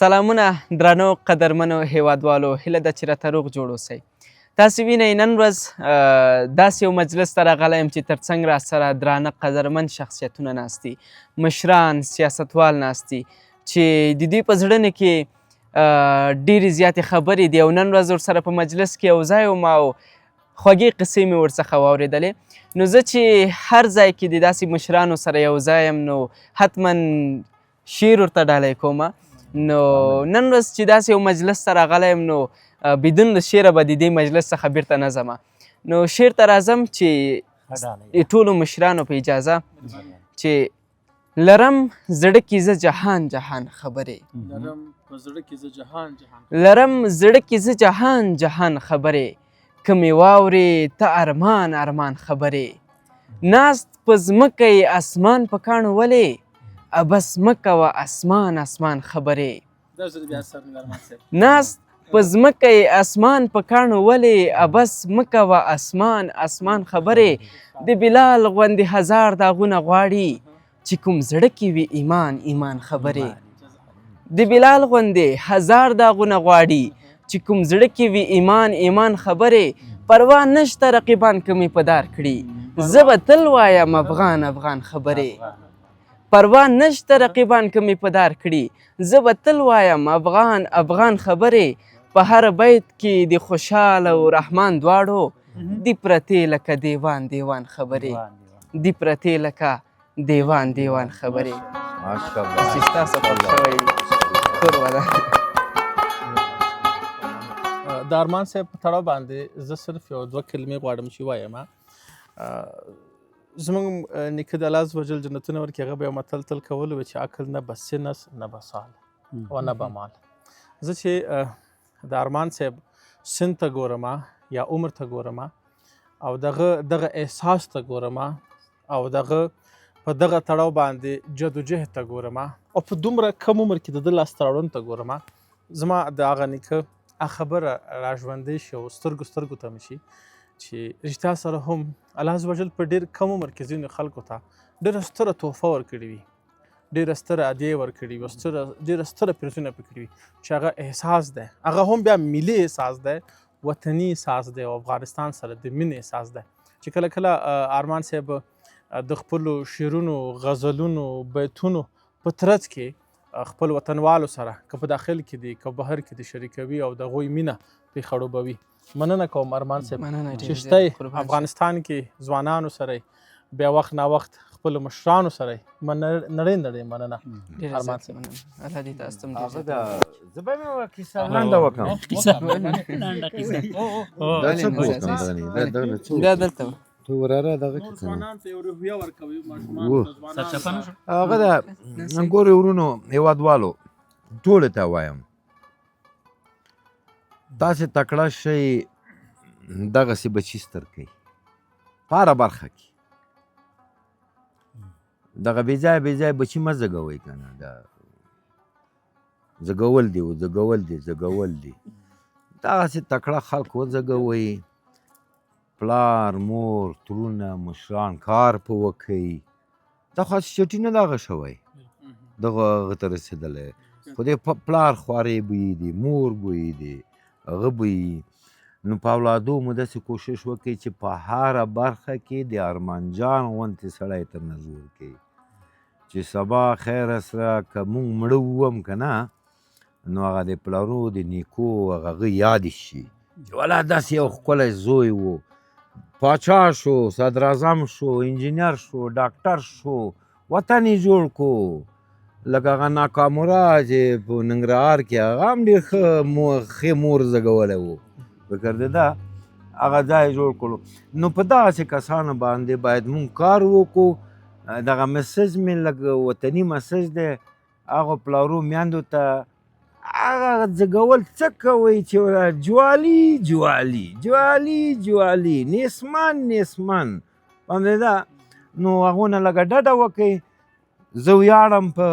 سلامونه درنو قدرمنو هیوادوالو، هیله ده چې راته روغ جوړ اوسئ. تاسو وینئ نن ورځ داسې یو مجلس ته راغلی یم چې ترڅنګ راسره درانه قدرمن شخصیتونه ناست دي، مشران، سیاستوال ناست دي چې د دوی په زړونو کې ډېرې زیاتې خبرې دي. او نن ورځ ورسره په مجلس کې یو ځای وم او خوږې قصې مې ورڅخه واورېدلې. نو زه چې هر ځای کې د داسې مشرانو سره یو ځای یم نو حتما شعر ورته ډالۍ کوم. نو نن ورځ چې داسې یو مجلس ته راغلی یم نو بدون له شعره به د دې مجلس څخه بیرته نه ځم. نو شعر ته راځم چې ټولو مشرانو په اجازه چې لرم زړه کې زه جهان جهان خبرې، لرم په زړه کې زه جهان جهان، لرم زړه کې زه جهان جهان خبرې، که مې واورې ته ارمان ارمان خبرې، ناست په ځمکه یې اسمان په کاڼو ولې، ابس مه کوه اسمان اسمان خبرې. ناست په ځمکه یې اسمان په کاڼو ولې، ابس مه کوه اسمان اسمان خبرې، د بلال غوندې هزار داغونه غواړي چې کوم زړه کې وي ایمان ایمان خبرې، د بلال غوندې هزار داغونه غواړي چې کوم زړه کې وي ایمان ایمان خبرې، پروا نشته رقیبان که مې په دار کړي، زه به تل وایم افغان افغان خبرې، پروا نشته رقیبان که مې په دار کړي، زه به تل وایم افغان افغان خبرې، په هر بیت کې د خوشحال او رحمان دواړو دي پرتې لکه دیوان دیوان خبرې، دي پرتې لکه دیوان دیوان خبرې. ماشاءالله، چې ستاسو خوښ شوی کور ودان. د ارمان صاحب په تړاو باندې زه صرف یو دوه کلمې غواړم چې وایم. زموږ نیکه د الله عز وجل جنتونه ورکړي، هغه به یو متل تل کولو چې عقل نه به سن است نه به سال او نه به مال. زه چې د ارمان صاحب سن ته ګورم یا عمر ته ګورم او دغه احساس ته ګورم او دغه په دغه تړاو باندې جدوجهد ته ګورم او په دومره کم عمر کې د ده لاسته راوړنو ته ګورم، زما د هغه نیکه هغه خبره راژوندۍ شي او سترګو سترګو ته مې شي چې رښتیا سره هم الله عز وجل په ډېر کم عمر کې ځینو خلکو ته ډېره ستره تحفه ورکړې وي، ډېره ستره ادیه ورکړې وي، ډېره ستره پیرزونه پکې وي چې هغه احساس دی، هغه هم بیا ملي احساس دی، وطني احساس دی او افغانستان سره د مینې احساس دی. چې کله کله ارمان صاحب د خپلو شعرونو، غزلونو، بیتونو په ترڅ کې خپل وطنوالو سره که په داخل کې دي که بهر کې دي شریکوي او د هغوی مینه پرې خړوبوي. مننه کوم ارمان صاحب چې شته افغانستان کې ځوانانو سره بیا وخت نا وخت خپل مشرانو سره نړۍ نړۍ مننه. ارمان صاحب الله دې تاسو ته ډېر زه به مې کیسه لنډه وکړم. دا څه وکړم؟ دا دلته ته وراره دغه کې ځوانان ته یو روحیه ورکوي، ماشومانو ته، ځوانانو ته. هغه د ګورې ورونو هېوادوالو ټولو ته وایم، تاسې تکړه شئ، دغسې بچي ستر کړئ په هره برخه کې. دغه بېځایه بېځایه بچي مه زږوئ که نه، دا زږول دي زږول دي زږول دي. دغسې تکړه خلک وزږوئ، پلار مور ترونه مشران کار په وکئ. دا خو هسې چټي نه ده هغه شوی، دغه هغه ته رسېدلی، خو دې پلار خوارې بویي دي، مور بویي دي، هغه بویي. نو په اولادو مو داسې کوشش وکړئ چې په هره برخه کې د ارمان جان غوندې سړی تر نه جوړ کړئ چې سبا خیره سره که موږ مړه ووم که نه، نو هغه د پلارو د نیکو هغه یاد شي چې ولا داسې یو ښکلی زوی و، پاچا شو، صدراعظم شو، انجینر شو، ډاکټر شو، وطن یې جوړ کو. لکه هغه ناکامورا چې په ننګرهار کې هغه هم ډېر ښه مور زږولی و، فکر دی ده هغه ځای جوړ کړو. نو په دغسې کسانو باندې باید مونږ کار وکړو. دغه مسج مې لږ وطني مسج دی هغو پلارو میندو ته، هغه زږول څه کوئ چې جوالي جوالي جوالي جوالي نیسمن نیسمن باندې ده، نو هغو نه لږه ډډه وکئ. زه ویاړم په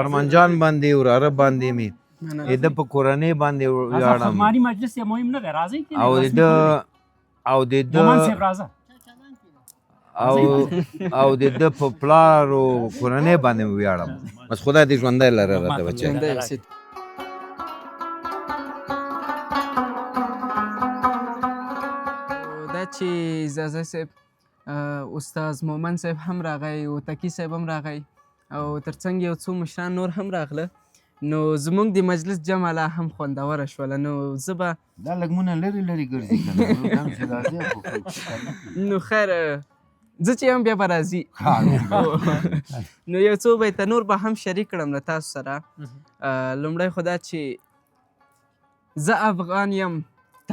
ارمان جان باندې، وراره باندې مې، د په کورنۍ باندې ویاړم. مجلس یې مهم نه دی، راځئ. او د او د او او د ده په پلار او کورنۍ باندې ویاړم. بس خدای دې ژوندی لره راته بچی. ژوندی اوسې. چې ځاځی صاحب، استاد مومن صاحب هم راغی، هوتکي صاحب هم راغی، او ترڅنګ یو څو مشران نور هم راغله، نو زموږ د مجلس جمع لا هم خوندوره شوله. نو زه به دا لږ مونږ لرې لرې ګرځي که نه، نور دم چې راځي خو نو خیر، زه چې یم بیا به راځي. نو یو څو بیته نور به هم شریک کړم له تاسو سره. لومړی خو دا چې زه افغان یم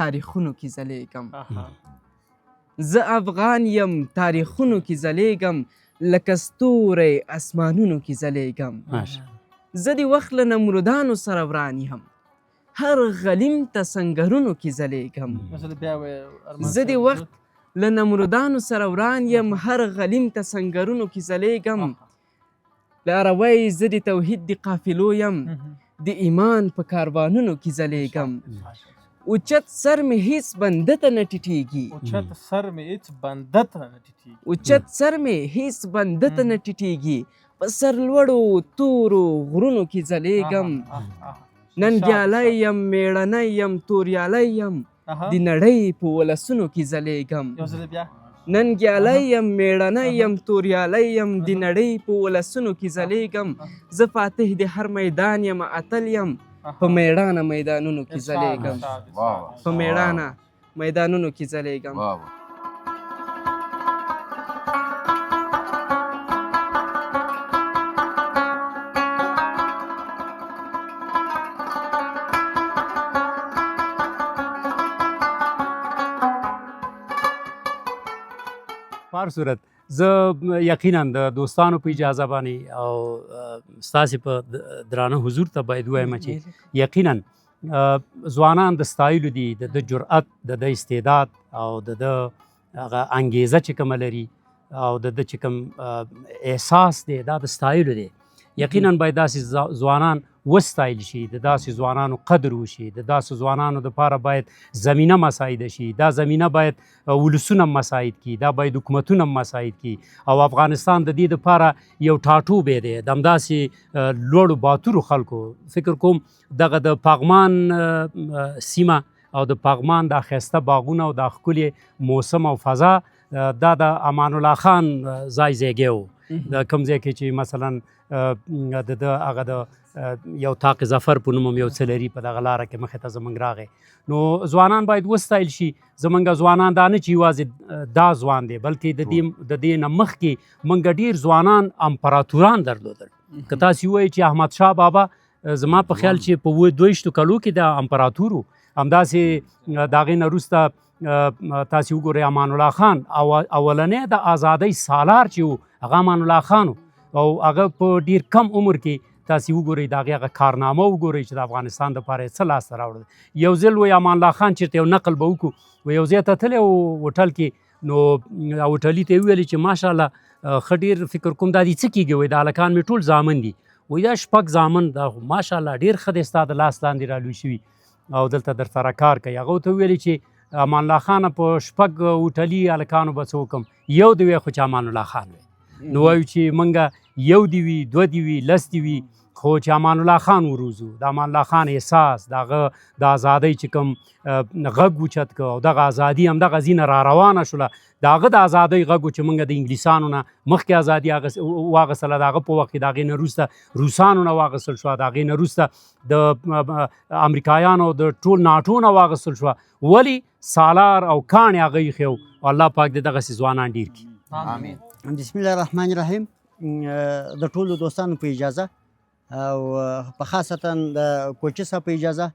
تاریخونو کې ځلېږم، زه افغان یم تاریخونو کې ځلېږم، لکه ستوری اسمانونو کې ځلېږم. زه د وخت له نمرودانو سره وران یم، هر غلیم ته سنګرونو کې ځلېږم. زه د وخت له نمرودانو سره وران یم، هر غلیم ته سنګرونو کې ځلېږم. لاروی زه د توحید د قافلو یم، د ایمان په کاروانونو کې ځلېږم. اوچت سر مې هیڅ بنده ته نه ټیټېږي، اوچت سر مې هیڅ بنده ته نه ټیټېږي، اوچت سر مې هیڅ بنده ته نه ټیټېږي، په سر لوړو تورو غرونو کې ځلېږم. ننګیالی یم، مېړنی یم، توریالی یم، د نړۍ په ولسونو کې ځلېږم. ننګیالی یم، مېړنی یم، توریالی یم، د نړۍ په ولسونو کې ځلېږم. زه فاتح د هر میدان یم، اتل یم، په مېړانه میدانونو کې ځلېږم، په مېړانه میدانونو کې ځلېږم. په هر صورت زه یقینا د دوستانو په اجازه باندې او ستاسې په درانه حضور ته باید ووایم چې یقینا ځوانان د ستایلو دي، د ده جرأت، د ده استعداد او د ده هغه انګیزه چې کومه لري او د ده چې کوم احساس دی، دا د ستایلو دی. یقینا باید داسې ځوانان وستایل شي، د داسې ځوانانو قدر وشي، د داسې ځوانانو دپاره باید زمینه مساعده شي، دا زمینه باید ولسونه مساعد کړي، دا باید حکومتونه مساعد کړي. او افغانستان د دې دپاره یو ټاټوبی دی، د همداسې لوړو باتورو خلکو. فکر کوم دغه د پغمان سیمه او د پغمان دا ښایسته باغونه او دا ښکلې موسم او فضا، دا د امان الله خان ځای ځایګی و، د کوم ځای کې چې مثلا د ده هغه د یو طاق ظفر په نوم هم یو څه لري په دغه لاره کې مخې ته زموږ راغی. نو ځوانان باید وستایل شي. زموږ ځوانان دا نه چې یوازې دا ځوان دی، بلکې د دې نه مخکې موږ ډېر ځوانان امپراتوران درلودل. که تاسې ووایئ چې احمد شاه بابا زما په خیال چې په 22 کلو کې د امپراتور و، همداسې د هغې نه وروسته تاسې وګورئ امان الله خان، اولنی د ازادۍ سالار چې و هغه امان الله خان و، او هغه په ډېر کم عمر کې تاسې وګورئ د هغې هغه کارنامه وګورئ چې د افغانستان دپاره یې څه لاسته راوړل. یو ځل وایي امان الله خان چېرته یو نقل به وکړو، وایي یو ځای ته تللی و هوټل کې، نو هوټلي ته یې وویل چې ماشاءالله ښه ډېر فکر کوم دا دې څه کېږي؟ وایي دا هلکان مې ټول زامن دي. وایي دا شپږ زامن دا خو ماشاءالله ډېر ښه دی، ستا د لاس لاندې را لوی شوي او دلته در سره کار کوي. هغه ورته وویل چې امان الله خانه په شپږ هوټلي هلکانو به څه وکړم، یو دې وی خو چې امان الله خان وی. نو وایو چې موږ یو دې وي، دوه دې وي، لس دې وي، خو چې امان الله خان وروزو، د امان الله خان احساس، د هغه د ازادۍ چې کوم غږ اوچت کړ او دغه ازادي همدغه ځینه را روانه شوله، د هغه د ازادۍ غږ و چې موږ د انګلیسانو نه مخکې ازادي واخیستله، د هغه په وخت کې د هغې نه وروسته روسانو نه واخیستل شوه، د هغې نه وروسته د امریکایانو د ټول ناټو نه واخیستل شوه. ولې سالار او کاڼې هغه ایښی و. الله پاک دې دغسې ځوانان ډېر کړي. آمین. بسم الله الرحمن الرحیم. د ټولو دوستانو په اجازه او په خاصتا د کوچي صاحب په اجازه،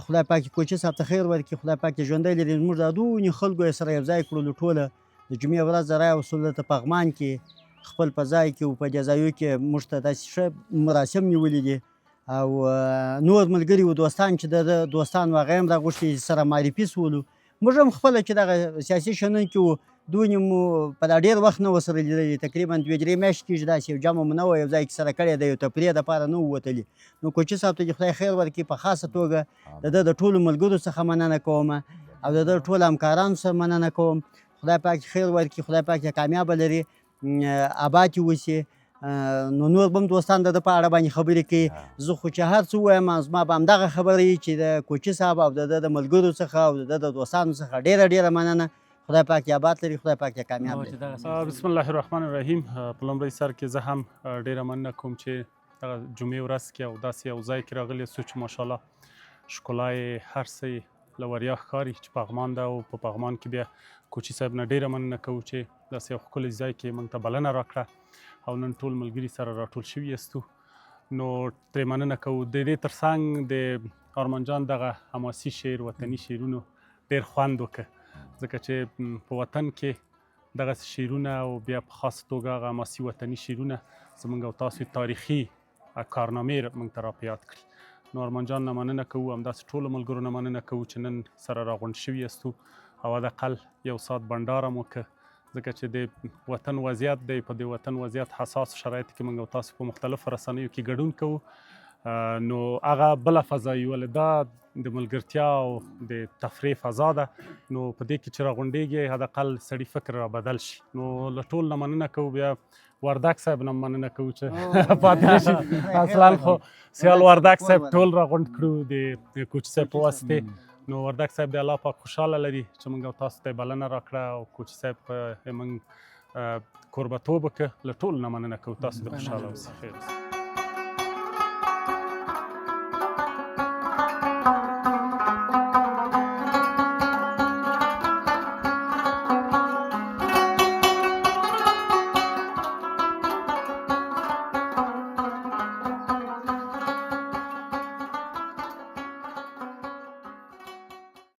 خدای پاک کوچي صاحب ته خیر ورکړي، خدای پاک یې ژوندی لري. زموږ دا دونې خلکو یې سره یو ځای کړلو، ټوله د جمعې ورځ راوستلو دلته پغمان کې خپل په ځای کې او په دې ځایو کې موږ ته داسې ښه مراسم نیولي دي. او نور ملګري او دوستان چې د ده دوستان وو هغه یې هم راغوښتي سره معرفي شولو. موږ هم خپله چې دغه سیاسي شنونکي وو دونې مو په دا ډېر وخت نه وو سره لیدلي، تقریبا دوې درې میاشتې کېږي داسې یو جمع مو نه وه یو ځای کې سره کړې، د یو تفریح دپاره نه وو وتلي. نو کوچي صاحب ته دې خدای خیر ورکړي. په خاصه توګه د ده د ټولو ملګرو څخه مننه کوم او د ده ټولو همکارانو څخه مننه کوم. خدای پاک خیر ورکړي، خدای پاک یې کامیابه لري، آباد یې اوسي. نو نور به هم دوستان د ده په اړه باندې خبرې کوي. زه خو چې هر څه ووایم زما به همدغه خبره وي چې د کوچي صاحب او د ده د ملګرو څخه او د ده د دوستانو څخه ډېره ډېره مننه. خدای پاک یې آباد لري، خدای پاک یې کامیاب لري. بسم الله الرحمن الرحیم. په لومړی سر کې زه هم ډیره مننه کوم چې دغه جمعې ورځ کې او داسې یو ځای کې راغلي یاستو چې ماشاءالله ښکلا یې هر څه یې له وریا ښکاري چې پغمان ده، او په پغمان کې بیا کوچي صاحب نه ډیره مننه کوو چې داسې یو ښکلي ځای کې موږ ته بلنه راکړه او نن ټول ملګري سره راټول شوي یاستو، نو ترې مننه کوو. د دې ترڅنګ د ارمان جان دغه حماسي شعر، وطني شعرونو ډیر خوند وکړ، ځکه چې په وطن کې دغسې شعرونه او بیا په خاصه توګه هغه حماسي وطني شعرونه زموږ او تاسو تاریخي کارنامې موږ ته را په یاد کړي. نو ارمان جان نه مننه کوو، همداسې ټولو ملګرو نه مننه کوو چې نن سره راغونډ شوي یاستو او حداقل یو ساعت بنډار هم وکړه، ځکه چې د وطن وضعیت دی، په دې وطن وضعیت حساس شرایط کې موږ او تاسو په مختلفو رسنیو کې ګډون کوو، نو هغه بله فضا وي، ولې دا د ملګرتیا او د تفریح فضا ده، نو په دې کې چې راغونډېږي حداقل سړي فکر را بدل شي. نو له ټول نه مننه کوو، بیا وردک صاحب نه مننه کوو چې پاتې نه شي، اصلا خو سیال وردک صاحب ټول راغونډ کړو د کوچي صاحب په واسطې. نو وردک صاحب د الله پاک خوشحاله لري چې موږ او تاسو ته بلنه راکړه او کوچي صاحب موږ کوربتوب وکړ. له ټولو نه مننه کوو، تاسو دې خوشحاله اوسئ. خیر اوسئ.